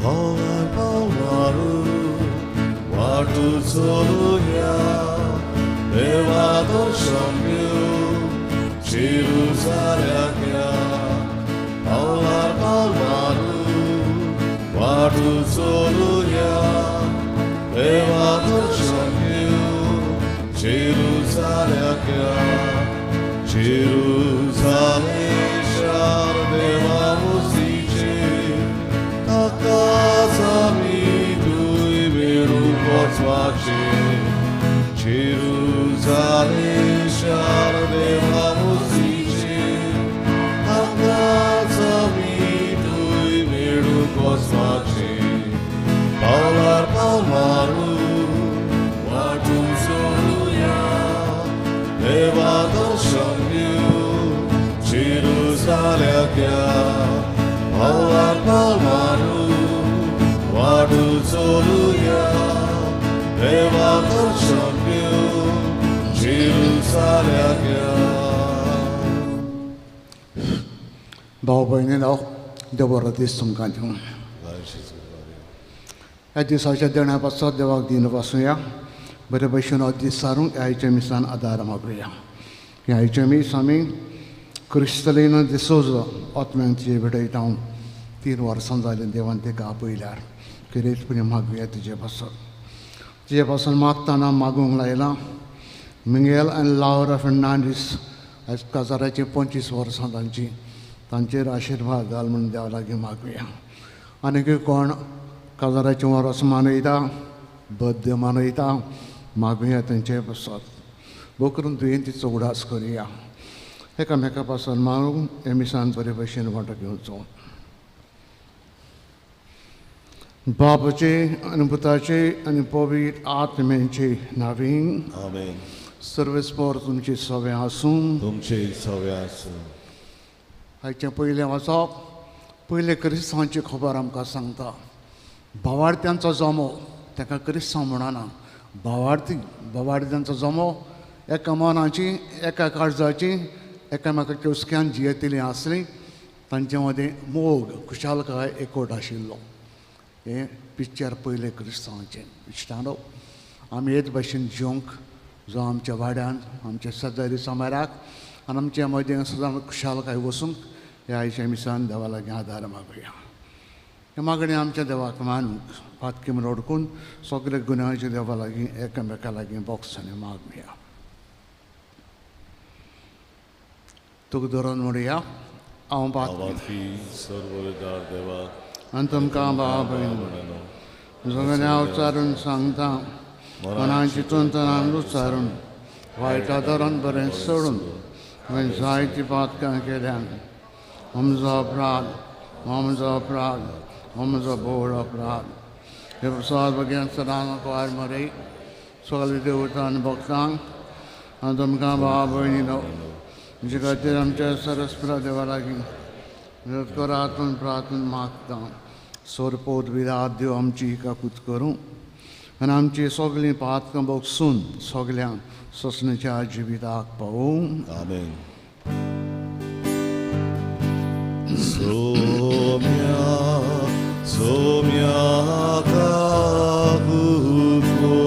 पावलार पावल मारून वाटू चलुया देवा दर्शन घेवन जेरुजाल्याक या. पावलार पावल मारून वाटू चलुया देवा दर्शन घेवन जेरुजाल्याक या. जेरुजालेम शार देवा मुसीचें ताकाच आमी थंय मेळूंक वचपाचें. जेरुजालेम शार देवा मुसीचें ताकाच आमी थंय मेळूंक वचपाचें. पावलार पावल मारून वाटू चलुया देवा दर्शन घेवन जेरुजाल्याक या. पावलार पावल मारून वाटू चलुया देवा दर्शन घेवन जेरुजाल्याक या. भाव भयणीनो, देव बरो दीस तुमकां दिवं. ह्या दिसाच्या देण्या पासत देवाक दिन पासुया. बरे भशेन हो दीस सारूंक ह्या आयच्या मिसान आदार मागुया. ह्या आयच्या मीस आमी क्रिस्तलीन दिसोजो आत्म्यान तिजे भेटयता. 3 वर्सां जालीं देवान तिका आपयल्यार किरेतपणी मागुया तिजे पासत. तिजे पासून मागतना मागूंक लायलां मिंगेल आनी लावरा फेर्नांडीस आयज काजाराचीं 25 वर्सां तांची, तांचेर आशिर्वाद घाल म्हूण देवा लागीं मागुया. आनीकूय कोण काजाराचें वर्स मनयता, बड्डे मनयता, मागुया तेंचे पासत. भोव करून दुयेंतीचो उगडास करुया. एकामेका पासून मागून हे मिसान बरे भशेन वांटो घेवचो. बापाचे आनी पुताचे आनी पवित्र आत्म्याचे नांवान. आमेन. सर्वेस्पर तुमचे सवे आसूं. तुमचे सवे आसूं. आयचें पयलें वाचप पयले क्रिस्तांवाची खबर आमकां सांगता. भावार्थ्यांचो जमो, ताका क्रिस्तांव म्हणना, भावार्थी, भावार्थ्यांचो जमो एका मनाची एका काळजाची एकामेकाच्या हुस्क्यान जियेतलीं आसलीं. तांचे मदें मोग, खुशालकाय, एकवट आशिल्लो. हें पिक्चर पयलें क्रिस्तांवाचें. इश्टानो, आमी हेच भशेन जिवंक जो आमच्या वाड्यान, आमच्या शेजारी समाराक आनी आमच्या मदें सदां खुशालकाय वसूंक ह्या आयच्या मिसान देवा लागीं आदार मागुया. हे मागणें आमच्या देवाक मानूंक पातकी म्हूण ओडकून सगळे गुन्यांवाचे देवा लागीं एकामेका लागीं बोगसांनी मागुया. तुका धरून म्हणुया, हांव पातकी सर्वदार देवाक आनी तुमकां भाव भयण सगळ्यां उच्चारून सांगता, मनान चिंतून तनान उच्चारून वायटा धरून बरें सोडून हांवें जायतीं पातकां केल्यान. म्हजो अपराध, म्हजो अपराध, म्हजो भोव अपराध. हे प्रसाद भग्यान सदां कुवार मरे सगळे देवता आनी भक्तांक आनी तुमकां भाव भयणीनो म्हजे खातीर आमच्या सरस्परा देवा लागीं करात म्हूण प्रार्थना मागता. सोरपोत विरात देव आमची काकूत करूं आनी आमची सगळीं पातकां बगसून सगळ्यांक सोंसण्याच्या जिविताक पावूं. आमेन. सोम्या सोम्या काकुतो,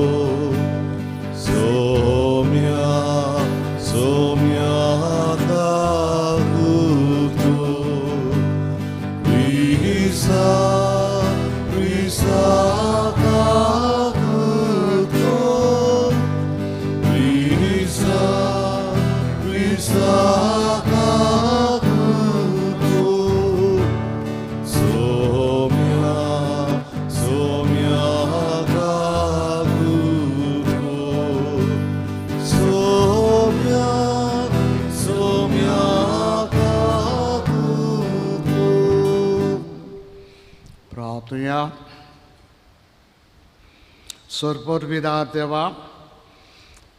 सोम्या सोम्या काकुतो, क्रिसा क्रिसा काकुतो, क्रिसा क्रिसा काकुतो, सोम्या सोम्या काकुतो, सोम्या सोम्या काकुतो. प्रार्थुया. सरपरविदार देवा,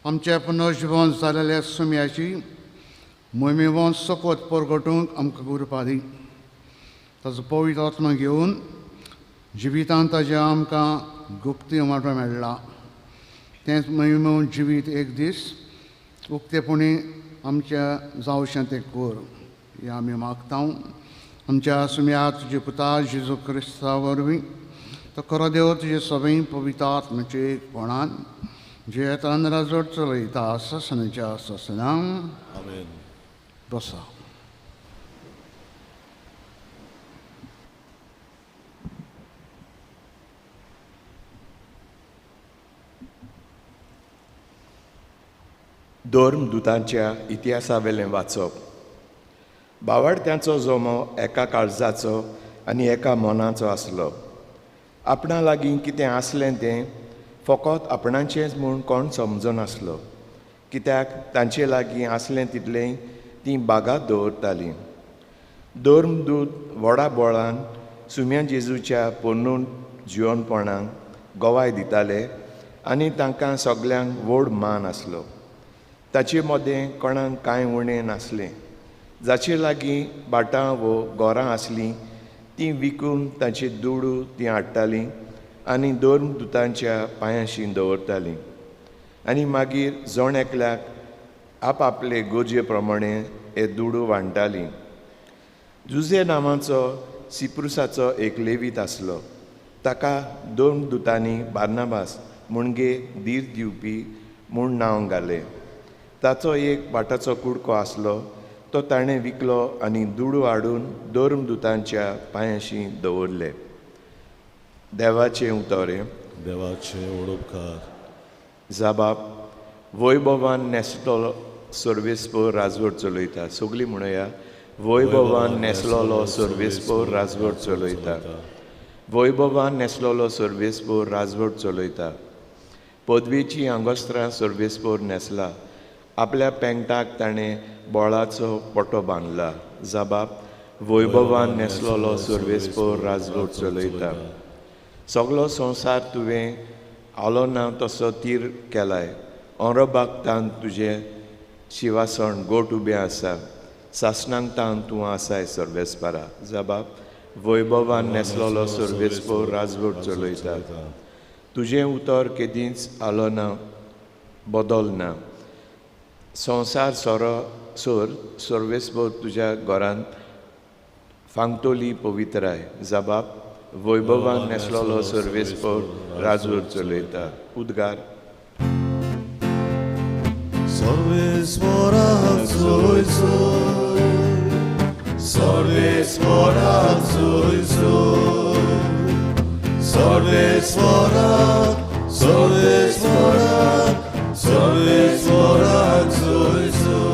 आमच्या पुनर्जीवन जालेल्या सुम्याची मोहिमेवन सकत परगटूंक आमकां गुरपा दी. ताचो पवित्र आत्मा घेवन जिवितांत ताजें आमकां गुप्ती वांटो मेळ्ळा. तेंच मोहिमेवन जिवीत एक दीस उक्तेपणी आमच्या जावशें तें कर, हें आमी मागता. आमच्या सुम्या तुजे पुता जेजू क्रिस्ता वरवीं तो खरो देव तुजे सगळीं पवित्र आत्म्याचे एकपणान जियेतान राजवट चलयता ससनाच्या ससनां. आमेन. बसा. धर्मदुतांच्या इतिहासावेलें वाचप. बावडत्यांचो जमो एका काळजाचो आनी एका मनाचो आसलो. आपणा लागीं कितें आसलें तें फकत आपणाचेंच म्हूण कोण समजनासलो, कित्याक तांचे लागीं आसलें तितलें तीं बागात दवरतालीं. धर्मदूत व्हडा बोळान सुम्या जेजूच्या पोन्नून जिवनपणाक गवाय दिताले आनी तांकां सगल्यांक व्हड मान आसलो. ताचे मदें कोणाक कांय उणें नासलें. जाचे लागीं भाटां वो गोरां आसलीं तीं विकून तांचे दुडू तीं हाडटालीं आनी धर्मदुतांच्या पांयांशी दवरतालीं आनी मागीर जण एकल्याक आपआपले गरजे प्रमाणे हे दुडू वांट्टालीं. जुझे नांवाचो सिप्रुसाचो एक लेवीत आसलो. ताका धर्मदुतांनी बार्नाबास म्हणजे धीर दिवपी म्हूण नांव घालें. ताचो एक भाटाचो कुडको आसलो, तो ताणें विकलो आनी दुडू हाडून धर्मदुतांच्या पांयांशी दवरले. देवाचें उतर हें. देवाचें उपकार. जाबाब वैभवान न्हेसलो सर्वेस्पोर राजवट चलयता. सगळीं म्हणया, वैभवान न्हेसलोलो सर्वेस्पोर राजवट चलयता. वैभवान न्हेसलोलो सर्वेस्पोर राजवट चलयता. पदवेची आंगोस्त्रां सर्वेस्पोर न्हेसला. आपल्या पेंगटाक ताणें बोळाचो पटो बांदला. जाबाब वैभवान न्हेसलोलो सर्वेस्पोर राजवट चलयता. सगलो संवसार तुवें आलो ना तसो तीर केलाय. ओरोबाक तान तुजें शिवासण गोट उबें आसा. सासणांक तान तूं आसाय सर्वेस्परा. जाबाब वैभवान न्हेसलोलो सर्वेस्पोर राजवट चलयता. तुजें उतर केदींच आलो ना बदल ना. संवसार सोरो सोर सर्वेस्पोर तुज्या घरांत फांगतोली पवित्राय. जाबाब वैभवान न्हेसलोलो सर्वेस्पोर राजवट चलयता. उद्गार. सर्वेस्पोराक जोय जोय, सर्वेस्पोराक जोय जोय, सर्वेस्पोराक, सर्वेस्पोराक, सर्वेस्पोराक जोय जोय.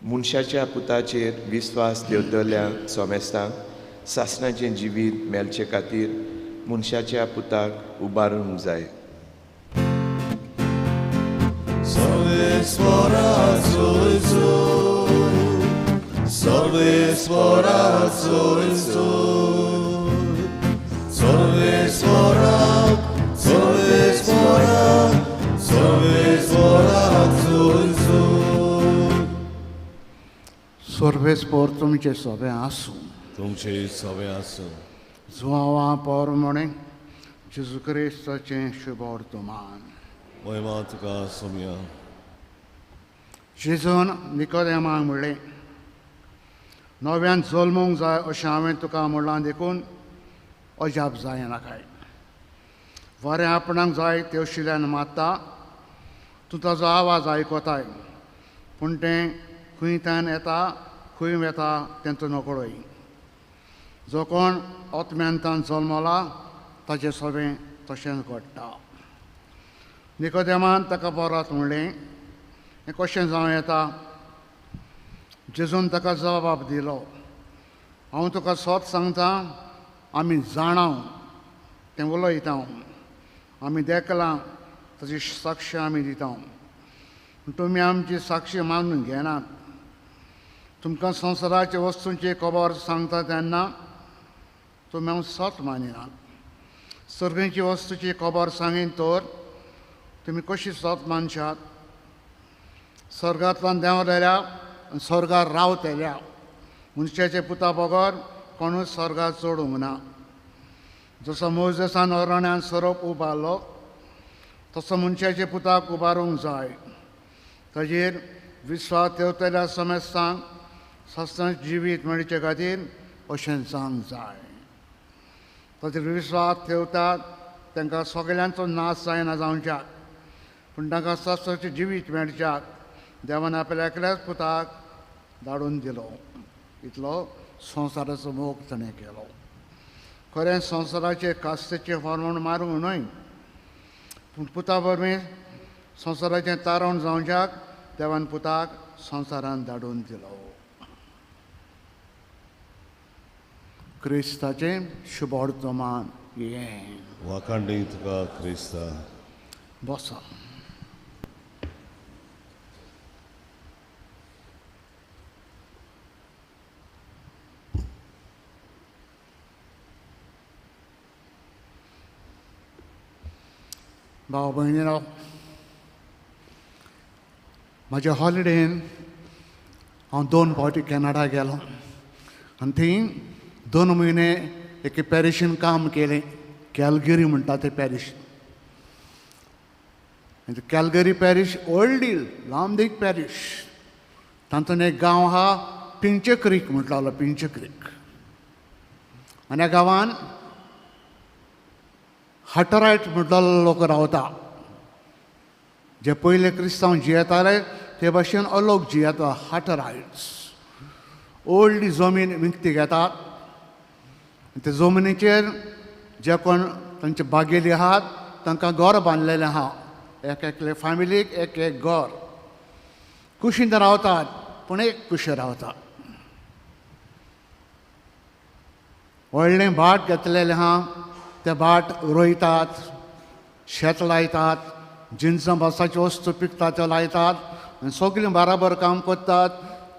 मनशाच्या पुताचेर विस्वास दवरतल्या सोमेस्तांक सासणाचें जिवीत मेळचे खातीर मनशाच्या पुताक उबारूंक जाय. सर्वेस्पोराक जोय जोय, सर्वेस्पोराक जोय जोय, सर्वेस्पोराक, सर्वेस्पोराक, सर्वेस्पोराक जोय जोय. सर्वेस्पोर तुमचें सोबें आसूं. तुमचें सोबें आसूं. जुआंवा पोरमणे जेजू क्रिस्ताचें शुभ वर्तमान. महिमा तुका सोम्या. जेजून निकोदेमाक म्हणलें, नव्यान जल्मूंक जाय अशें हांवें तुका म्हणलां देखून अजाप जायना काय. वारें आपणाक जाय तेवशिल्यान मारता, तूं ताजो आवाज आयकताय, पूण तें खंय त्यान येता खंय वेता तें तूं नकळय. जो कोण आत्म्यांतान जल्मला ताचें सगळें तशेंच घडटा. निकोदेमान ताका परत म्हणलें, हें कशें जावं येता? जेजून ताका जबाब दिलो, हांव तुका सत सांगता, आमी जाणाव तें उलयता, आमी देखलां ताची साक्ष आमी दिता, तुमी आमची साक्षी मानून घेनात. तुमकां संवसाराच्या वस्तूंची खबर सांगता तेन्ना तुमी हांव सत मानिनात. सर्गीची वस्तूची खबर सांगीन तर तुमी कशी सत मानशात? स्वर्गांतल्यान देंवलेल्या आनी स्वर्गार रावतल्या मनशाचे पुता बगर कोणूच स्वर्गार चडूंक ना. जसो मोजेसान अरण्यान सोरोप उबारलो तसो मनशाचे पुताक उबारूंक जाय. ताजेर विस्वास ठेवतल्या समेस्तांक सत्संग जिवीत मेळचे खातीर अशें जावंक जाय. ताचेर विस्वास ठेवतात तांकां सगळ्यांचो नाश जायना जावच्याक, पूण तांकां सत्संगाचें जिवीत मेळच्याक देवान आपल्या एकल्याच पुताक धाडून दिलो. इतलो संवसाराचो मोग ताणें केलो. खरें संवसाराचे कास्तेचें फॉर्मूण मारूंक न्हय, पूण पुता वरवीं संवसाराचें तारण जावच्याक देवान पुताक संवसारान धाडून दिलो. क्रिस्ताचें शुभवर्तमान हें. वाखांडी तुका क्रिस्ता. बसा. भाव भयणीनो, म्हाज्या हॉलिडेन हांव 2 फावटी कॅनडा गेलो आनी थंय 2 म्हयने एके पॅरिशीन काम केलें. कॅलगरी म्हणटा तें पॅरीश. कॅलगरी पॅरीश व्हडली लांबदीक पॅरीश. तातूंत एक गांव आहा पिंचे क्रीक म्हणटालो, पिंचे क्रीक. आनी ह्या गांवान हटरायट म्हटलो लोक रावता. जे पयले क्रिस्तांव जियेताले ते भाशेन हो लोक जियेता. हटरायट्स व्हडली जमीन विकती घेतात. ते जमनीचेर जे कोण तांचे बागेली आहात तांकां घर बांदलेलें आहा. एक एकले फॅमिलीक एक एक घर. कुशीन रावतात पूण एक कुशी रावतात. व्हडलें भाट घेतलेलें आहा, ते भाट रोयतात, शेत लायतात, जिनसां भासाच्यो वस्तू पिकता त्यो लायतात आनी सगळीं बाराबर काम करतात.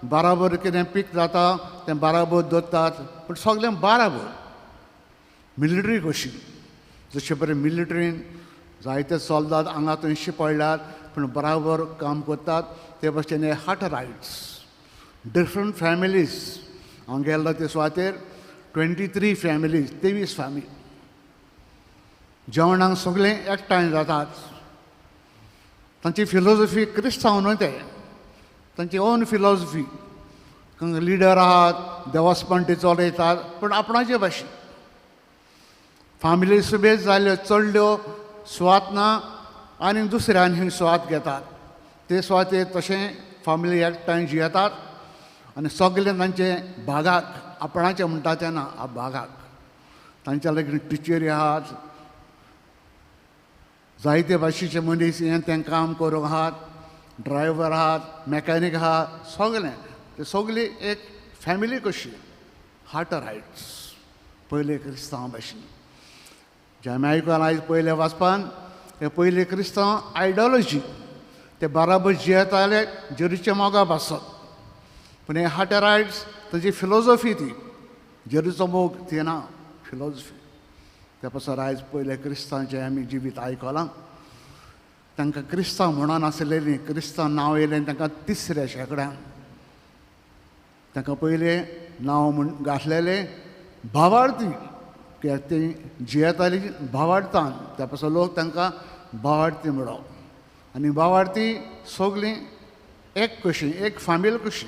बाराबर कितें पीक जाता तें बाराबर दवरतात, पूण सगळें बाराबर. मिलिटरी कशी, जशे बरें मिलिटरीन जायते सोल्दाद हांगा थंय शिपडल्यात पूण बराबर काम करतात ते भाशेन हे हटरायट्स. Different families. हांव गेल्लो ते सुवातेर 23 फॅमिलीज, 23 फॅमिली. जेवणाक सगळें एकठांय जातात. तांची फिलॉसॉफी क्रिस्तांव न्हय ते, तांची ओन फिलॉसॉफी. लिडर आहात, देवस्पण ते चलयतात पूण आपणाचे भाशेन. फॅमिली सुबेज जाल्यो चडल्यो सुवात ना आनी दुसऱ्यान ही सुवात घेतात. ते सुवातेर तशें फॅमिली एकठांय जियेतात आनी सगळे तांचे भागाक आपणाचे म्हणटा ते ना भागाक. तांच्या लागीं टिचरी आहात, जायते भाशेचे मनीस हें तें काम करूंक आहात, ड्रायव्हर आहात, मॅकॅनीक आहात, सगळें ते सगळी एक फॅमिली कशी. हटरायट्स पयले क्रिस्तांव भाशेन. जॅमॅकन आयज पयले वाचपान हे पयले क्रिस्तांव आयडियोलॉजी ते बाराबर जियेताले जेरूच्या मोगा भासत. पूण हे हटरायट्स तांची फिलॉसॉफी ती जेरूचो मोग ती ना फिलॉसॉफी. त्या पासून आयज पयले क्रिस्तांचें आमी जिवीत आयकलां. तांकां क्रिस्तांव म्हणून आसलेलीं, क्रिस्तांव नांव येयलें तांकां 3ऱ्या शेंकड्यान. तांकां पयलें नांव म्हूण घातलेलें भावार्थी, कित्याक ती जियेताली भावार्थान. त्या पासून लोक तांकां भावार्थी म्हणप. आनी भावार्थी सगळीं एक कशी, एक फामील कशी.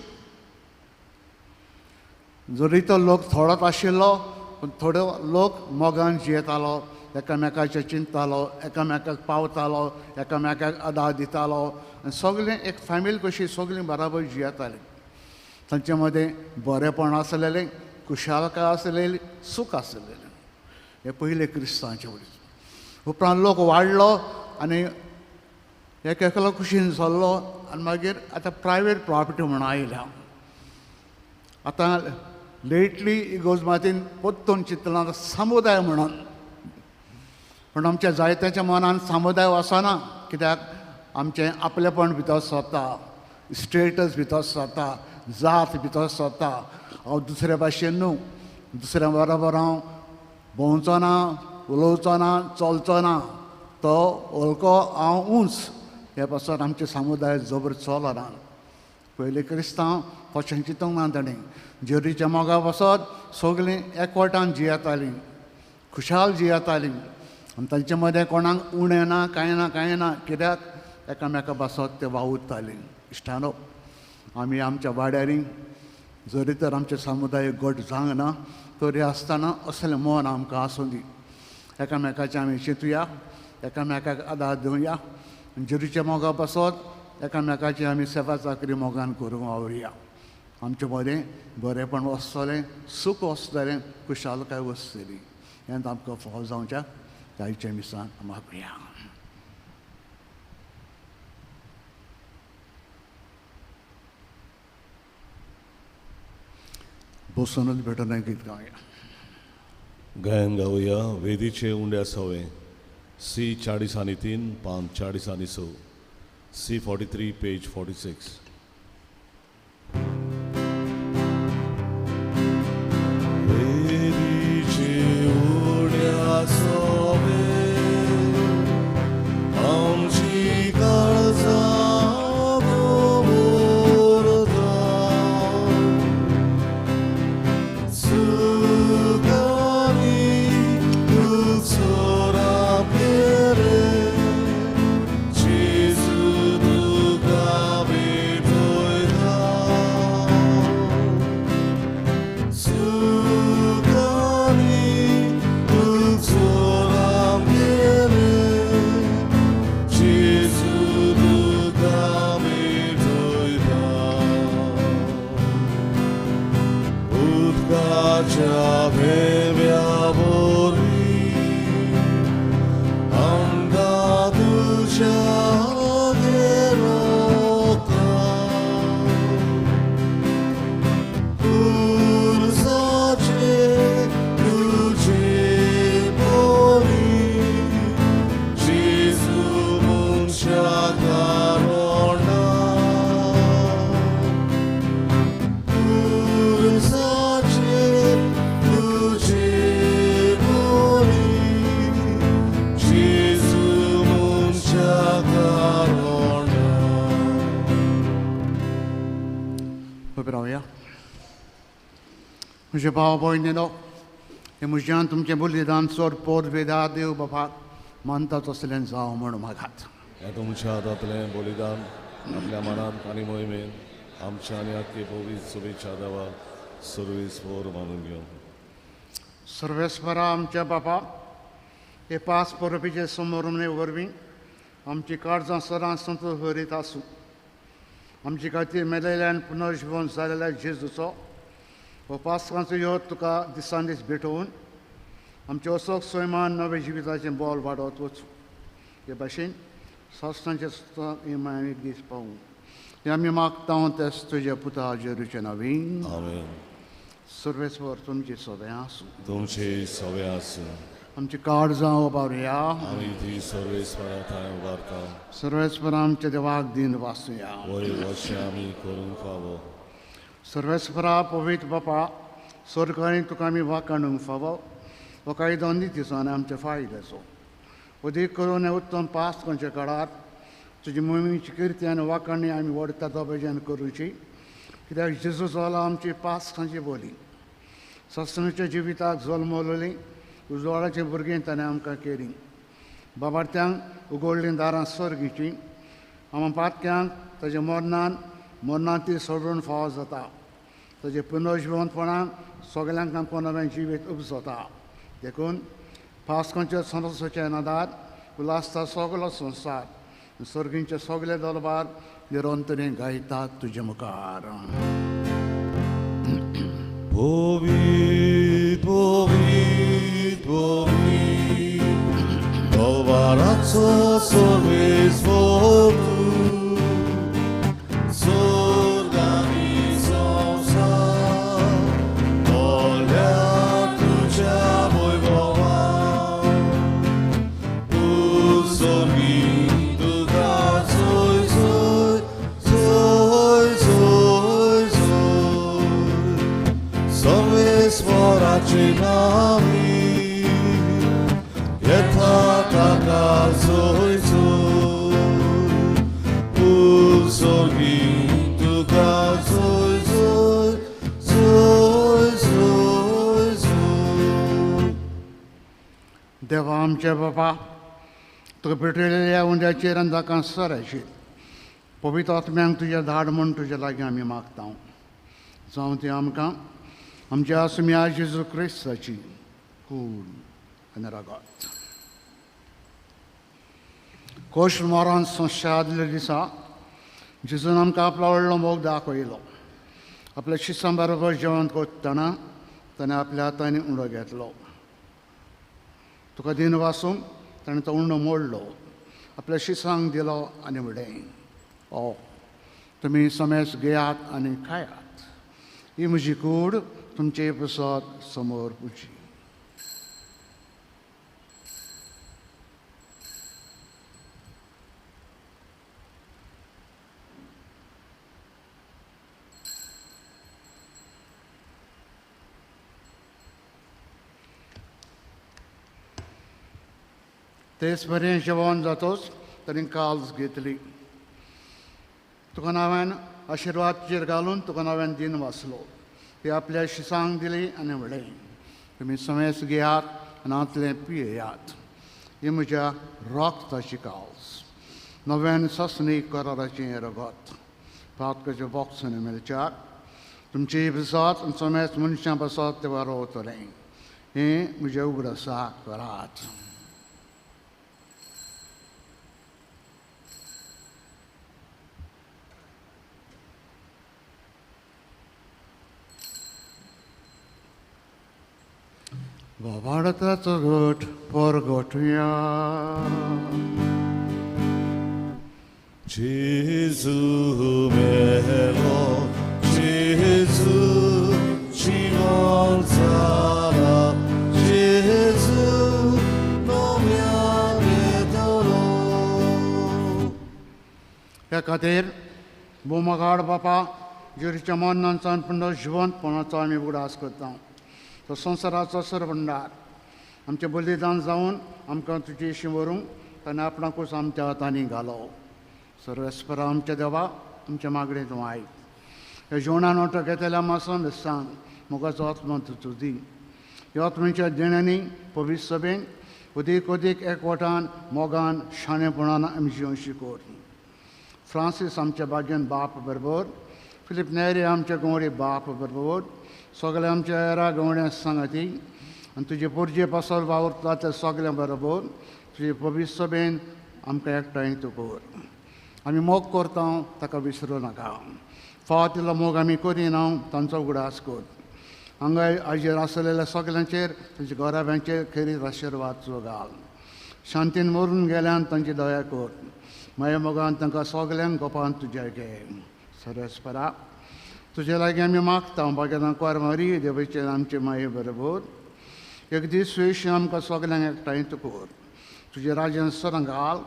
जरी तो लोक थोडोच आशिल्लो पूण थोडो लोक मोगान जियेतालो, एकामेकाचें चिंततालो, एकामेकाक पावतालो, एकामेकाक आदार दितालो आनी सगळें एक फॅमिली कशी सगळीं बराबर जियेतालीं. तांचे मदें बरेपण आसलेलें, खुशालकाय आसलेली, सूख आसलेलें. हे पयले क्रिस्तांचे वडील. उपरांत लोक वाडलो आनी एक एकलो कुशीन सरलो आनी मागीर आतां प्रायवेट प्रॉपर्टी म्हणून आयल्या. आतां लेटली इगोज मातीन परतून चिंतलां समुदाय म्हणून. पूण आमच्या जायत्याच्या मनान समुदाय वचना, कित्याक आमचें आपलेपण भितर सरता, स्टेटस भितर सरता, जात भितर सरता. हांव दुसऱ्या भाशेन न्हू, दुसऱ्या बरोबर हांव भोंवचो ना, उलोवचो ना, चलचो ना, तो हलको हांव उंच. हे पासून आमचें समुदाय जबर चलना. पयले क्रिस्तांव तशें चिंतूंक ना ताणें. जेरीच्या मोगा पासत सगळीं एकवटान जियेतालीं, खुशाल जियेतालीं आनी तांचे मदें कोणाक उणें ना, कांय ना, कांय ना, कित्याक एकामेका पासत ते वावुरतालीं. इश्टानो, आमी आमच्या वाड्यारी जरी तर आमचें समुदाय गट जावंक ना तरी आसतना असलें मन आमकां आसूं दी. एकामेकाचें आमी चिंतुया, एकामेकाक आदार दिवया, जेजूच्या मोगा पासत एकामेकाची आमी सेवा चाकरी मोगान करूंक वावरुया. आमचें बरें बरेंपण वचतलें, सूख वचतलें, खुशालकाय वचतली. हें आमकां फाव जावच्या आयच्या मिसान मागुया. बसूनच भेटून गीत गावया. गायन गावया वेदीचे उंड्या सवे सी 43 पान 46 सी 43 पेज 46. वेदीचे उंड्या सवे आमची काळजां म्हजे भाव भयणीनो, हे म्हज्यान तुमचें बलिदान चड पोर वेदा देव बापाक मानता तसलें जावं म्हूण मागात. हें तुमच्या हातांतलें बलिदान आपल्या मनांत आनी मोहिमेन आमच्या आनी आख्खे पवित्र शुभेच्छा देवा सर्वीस पोर मानून घेवन. सर्वेस्परा आमच्या बापा, हे पास परबीचे समोरणे वरवीं आमची काळजां सदां संतोष भरीत आसूं. आमचे खातीर मेलेल्यान पुनर्जीवन जालेल्या जेजूचो हो पास्कांचो योग तुका दिसान दीस भेटोवन आमचे असोक स्वयमान नव्या जिविताचें बोल वाडत वचूं. हे भाशेन संस्थांचे सुद्दां आमी दीस पावूं. हें आमी मागता तेच तुज्या पुता जेरूचे नवीन. आमेन. सर्वेस्वर तुमचे सगळें आसूं. तुमचे सगळें आसूं. आमची काळजां उबारुया. आमी ती सर्वेस्परा थंय उबारता. सर्वेस्परा आमच्या देवाक दिन वाचुया. वय वशें आमी करूंक फावो. सर्वेस्परा पवित्र बापा, सरकारी तुका आमी वाकाणूंक फावो हो कायदो नितीचो आनी आमच्या फायद्याचो. अदीक करून हे उत्तम पास खंयच्या काळार तुजी मोहिमेची किर्ती आनी वाकाणी आमी व्हड तातोबेजान करुची, कित्याक जेजू जाला आमची पास खंयची बोली सत्संगाच्या जिविताक जल्मवलेली उजवाडाची भुरगीं ताणें आमकां केली. बाबार्थ्यांक उगडलीं दारां सर्गीचीं, आमा पातक्यांक ताज्या मरणान मरणांत सोडून फावो जाता. ताजे पुनर्जिवंतपणान सगल्यांक आमकां नवें जिवीत उपजता. देखून पास्कांच्या संरक्षणाच्या नादार उल्हासता सगलो संवसार, सर्गींचे सगले दरबार निरंतरेन गायतात तुजे मुखार. पवित्र पवित्र पवित्र दरबाराचो सर्वेस्पर तूं, स्वर्ग आनी संवसार भरल्या तुज्या वैभवान. तूं सर्गी तुका सोय सोय सोय सोय सोय सर्वेस्पराचे नामी येता ताका सोय सोय. तूं सर्गी तुका सोय सोय सोय सोय सोय. देवा आमच्या बापा, तुका पेटयलेल्या उंड्याचेर आनी जाका सरायशीत पवित्र आत्म्यांक तुज्या धाड म्हूण तुज्या लागीं आमी मागता. जावं ती आमकां आमच्या सुम्या जेजू क्रिस्ताची कूड आनी रगत. कोश मरण संशा आदल्या दिसा जेजून आमकां आपलो व्हडलो मोग दाखयलो. आपल्या शिसां बरोबर जेवण करतना ताणें आपल्या हातांनी उंडो घेतलो. तुका दिन वासूंक ताणें तो उंडो मोडलो, आपल्या शिसांक दिलो आनी म्हणलें, ओ तुमी समेज घेयात आनी खायात, ही म्हजी कूड तुमचे पसत समोर पुजी. तेच बरें जेवण जातोच ताणें काल्स घेतली. तुका नांवान आशिर्वाद तुजेर घालून तुका नांवान दिन वाचलो. ती आपल्या शिसांक दिली आनी म्हणलें, तुमी समेस घेयात आनी हांतलें पियेयात, ही म्हज्या रक्ताची काल्स, नव्यान ससनी कराराचें रगत, पातकाच्या बॉक्सांनी मेळच्याक तुमची बसत आनी समेस मनशां बसत ते वरवतलें. हें म्हजें उगडासाक करात. बाबाडताचो घट परगटुया. जेजू मेलो, जेजू जिवन जाला, जेजू नव्यान येतलो. ह्या खातीर बोमगाड बापा जेरीच्या मरणांचान पुंडो जिवंतपणाचो आमी उगडास करता. तो संवसाराचो सरभंडार आमचें बलिदान जावन आमकां तुजे व्हरूंक ताणें आपणाकूच आमच्या हातांनी घालो. सर्वेस्परा आमच्या देवा, आमच्या मागणें तूं आयक. ह्या जेवणान वांटो घेतल्या मासान सांग मोगाचो आत्मा तुजो दी. ह्या आत्म्याच्या देण्यांनी पवित्र सभेन अदीक अदीक एकवटान मोगान शाणेपणान आमी जिवन शिकोर. फ्रांसीस आमच्या भाग्यान बाप बरोबर, फिलीप नेरी आमच्या गंवडी बाप बरोबर, सगळे आमच्या हेरा गवण्या सांगाती आनी तुजे पोरजे पासोल वावुरता ते सगळ्यां बरोबर तुजे पवित्र सभेन आमकां एकठांय तूं कर. आमी मोग करता ताका विसरूं नाका. फावो तितलो मोग आमी करिना तांचो उगडास कर. हांगा आजेर आसलेल्या सगल्यांचेर तांच्या घराब्यांचेर खेरीत आशिर्वाद घाल. शांतीन मरून गेल्यान तांची दया कर. माया मोगान तांकां सगल्यांक गोपान तुज्या घे. सरस्परा तुजे लागीं आमी मागता बागेतां कुवार देवाचे आमचे माये बरोबर एक दीस सुयेशी आमकां सगल्यांक एकठांय तूं कर. तुजें राज्यान सरां घाल.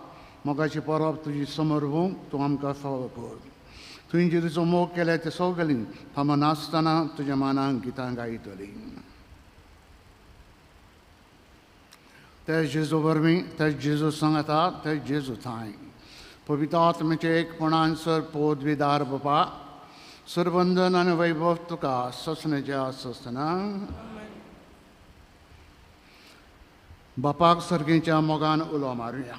मोगाची परब तुजी समोर व्हरूंक तूं आमकां फावो कर. तुवें जेजूचो मोग केल्या ते सगलीं थांबनासतना तुज्या मानाक गितां गायतलीं. ते जेजू वरवीं, ते जेजू सांगता, ते जेजू थांय पवित्र आत्म्याचें एकपणान सर पोदविदार बापा सरबंधन आनी वैभव तुका ससनेच्या ससना. बापाक सर्गीच्या मोगान उलो मारुया.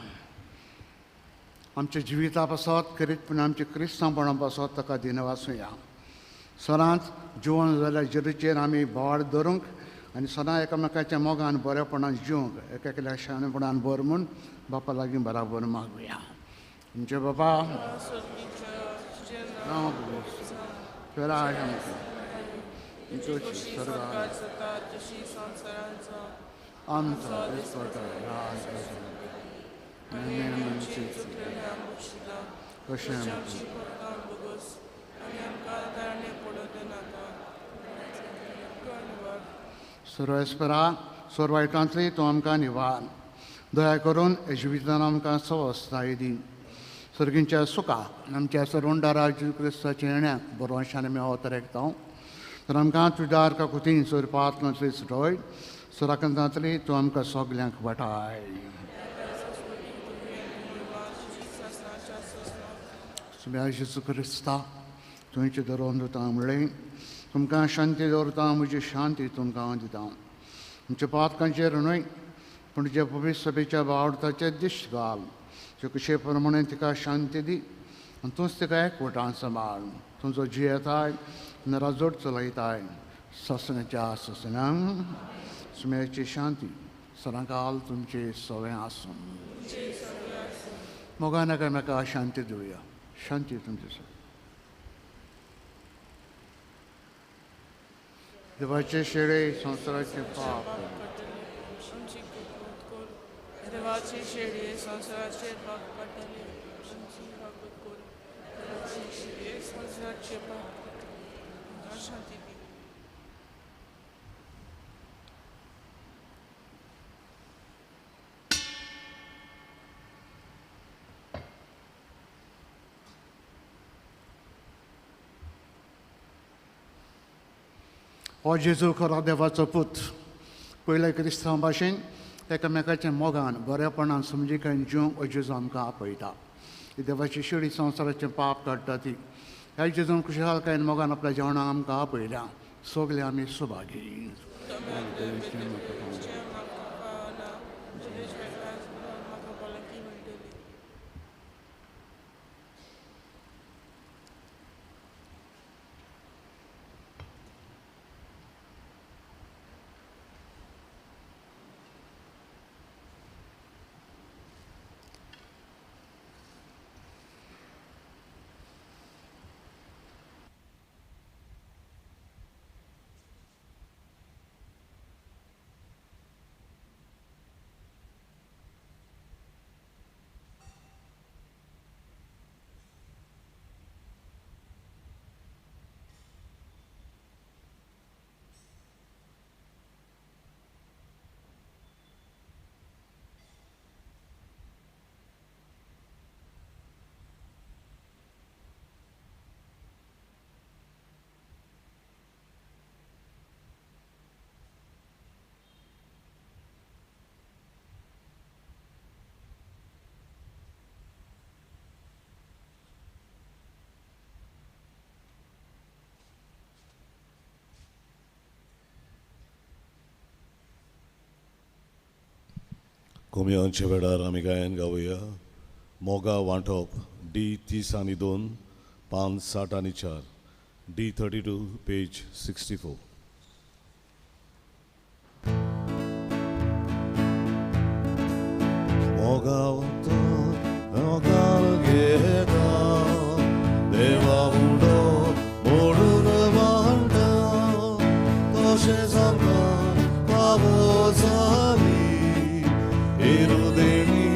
आमच्या जिविता पासत खेरीतपण आमच्या क्रिस्तांवपणा पासत ताका दिनवासुया. सदांच जिवन जाल्यार जेजूचेर आमी भावार्थ धरूंक आनी सदां एकामेकाच्या मोगान बरेपणान जिवंक एक एकल्या शाणेपणान बर म्हूण बापा लागीं बराबर मागुया. आमचे बापा नांव आमचो सर्वेस्परा सोरवायटांतली तूं आमकां निवार. दया करून जिवितान आमकां सवस्थाय दी. सर्गींच्या सुखाक आमच्या सरवंडारा जेजू क्रिस्ताच्या येण्याक बरोवशान आमी अवतरेकता. तर आमकां तुज्या काकुतीन सोरपांतली सुटय सुराकंतांतली तूं आमकां सगल्यांक वाटाय. सुम्या जेजू क्रिस्ता तुमचे दरोवन दिता म्हणलें, तुमकां शांती दवरता, म्हजी शांती तुमकां हांव दिता. तुमच्या पातकांचेर न्हय पूण तुज्या पवित्र सभेच्या बावडताचेर दिश्ट घाल. कशे प्रमाणे तिका शांती दी आनी तूंच तिका एकवटान सांबाळ. तुमचो जियेताय नराजोड चलयताय ससण्याच्या ससण्यांक सुम्याची शांती सदांकाल तुमचे सवें आसूं. मोगान एकामेका शांती दिवया. शांती तुमचे सर. देवाचे शेळे संवसाराचे पाप देवाचे शेळे संवसाराचे पाप काडटले आमची रागत कर. देवाचे शेळे संवसाराचे पाप काडटले शांती दी. हो जेजू खरो देवाचो पूत. पयल्या क्रिस्तांव भाशेन एकामेकाच्या मोगान बरेपणान समजिकायेन जिवंक हो जेजू आमकां आपयता. ही देवाची शेळी संवसाराचें पाप काडटा ती ह्या जेजून खुशालकायेन मोगान आपल्या जेवणाक आमकां आपयल्या. सगळे आमी सुभागी. कोमयांच्या वेळार आमी गायन गावया मोगा वांटप डी 30 आनी 2 पान 60 आनी 4 डी 32 पेज 64. मोगा मोगार घेता देवा उडो मोडून वांटा तशें आमकां पावो जाली इरुदेणी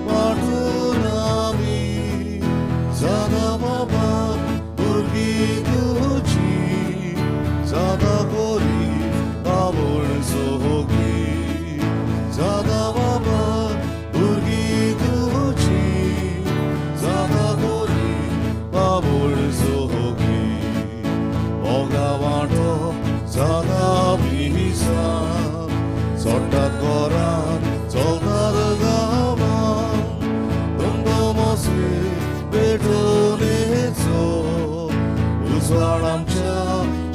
वांटून आमी सदां बाबा भुरगीं तुजी सदां कोरी आवड सोगी सदां बाबा भुरगीं तुजी सदां कोरी आवड सोगी मोगा वांटो सदां मिसा सोडटात घरांत चलतात गांवांत धमधमोसे पेटोवणेचो उजवाड आमच्या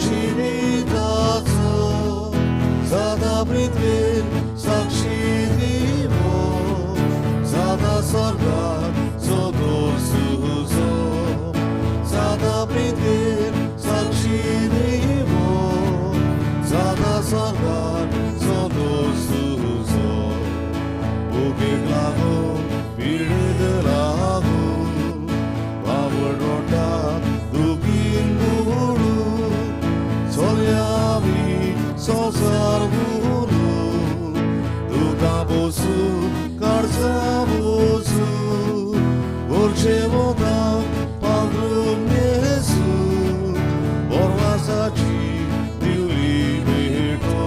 जिविताचो सदां पृथ्वीर साक्षी दिवो सदां स्वर्गार सोदोस तुजो सदां पृथ्वीर साक्षी दिवो सदां स्वर्गार सोदोस तुजो. भुकेक लागून पिडेक लागून वावड रोटात दुखीन बुडून चलया आमी संवसार बुडून तुका बसून काळजा बसून गोरचे वताक पांगरून न्हेसून बोरवासाची दिवली भेटो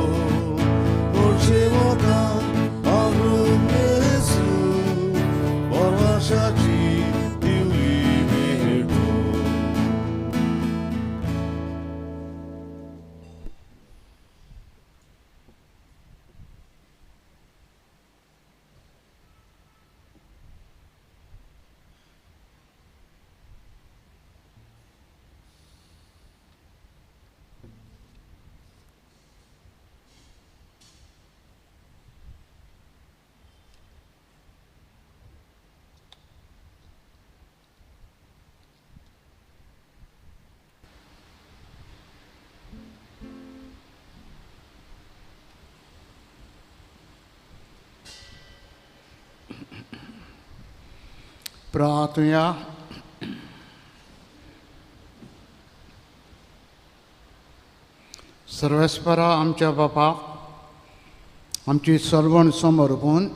गोरचे वताक पांगरून न्हेसून बोरवासाची दिवली भेटो. प्रार्थुया. सर्वेस्परा आमच्या बापा, आमची सर्वण समर्पून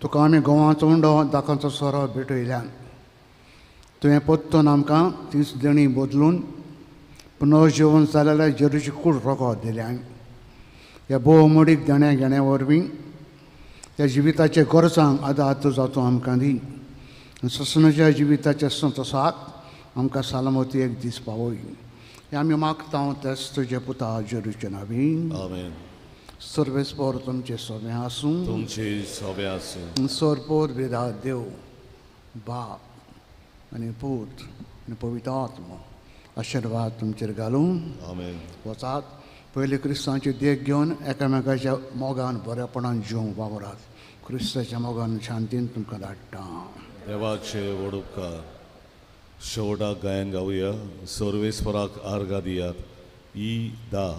तुका आमी गोवाचो उंडो दाकांचो सोरो भेटयल्यान तुवें परतून आमकां तीच देणी बदलून पुनर्जिवन जालेल्या जेरूची कूड रोखो दिल्यान ह्या भोवमोडीक देण्या घेण्या वरवीं त्या जिविताचे गरजांक आदार तुजो तूं आमकां दी ससनाच्या जिविताच्या संतोसाक आमकां सालामती एक दीस पावय. हें आमी मागता तेच तुजे पुता जेरूचे नांवीन. आमेन. सर्वेस्पर तुमचे सोबें आसूं. तुमचे सोबें आसूं. सरपोर वेदा देव बाप आनी पूत आनी पवित्र आत्मो आशिर्वाद तुमचेर घालूं. आमेन. वचात पयले क्रिस्तांची देख घेवन एकामेकाच्या मोगान बरेपणान जिवंक वावरात. क्रिस्ताच्या मोगान शांतीन तुमकां धाडटा. देवाचे व्हड उपकार. शेवटाक गायन गावया. सर्वेस्पराक आर्गां दियात. ई 10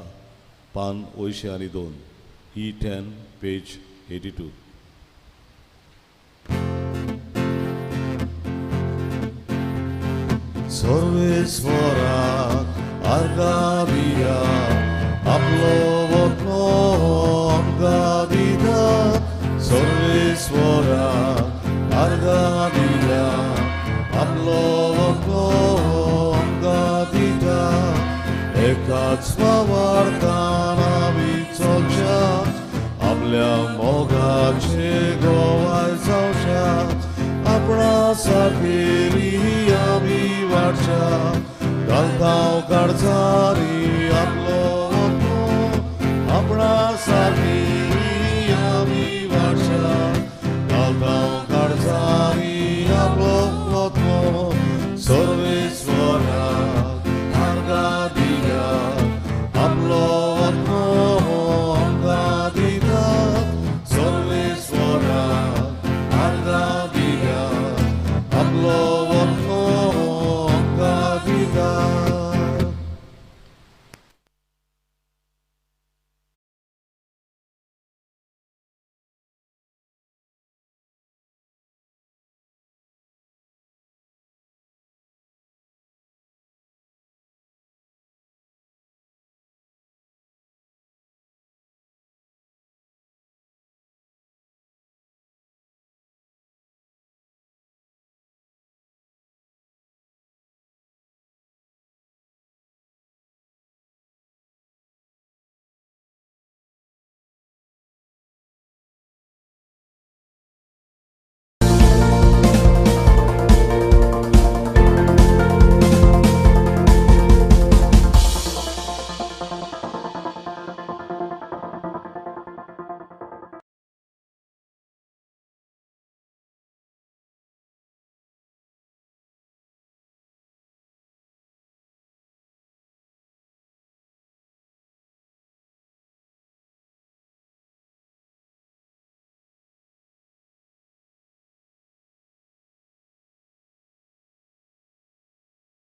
पान 82, E 10 page 82. सर्वेस्पराक आर्गां दियात, आपलो वतलो आमकां दितात. सर्वेस्पराक आर्गां दियात, आपलो वतलो आमकां दितात. एकाच वावरतान आमी चलच्या, आपल्या मोगाचे गोवाय जावच्या, आपणा सारकेली आमी वाडच्या, घालता काळजारी आपलो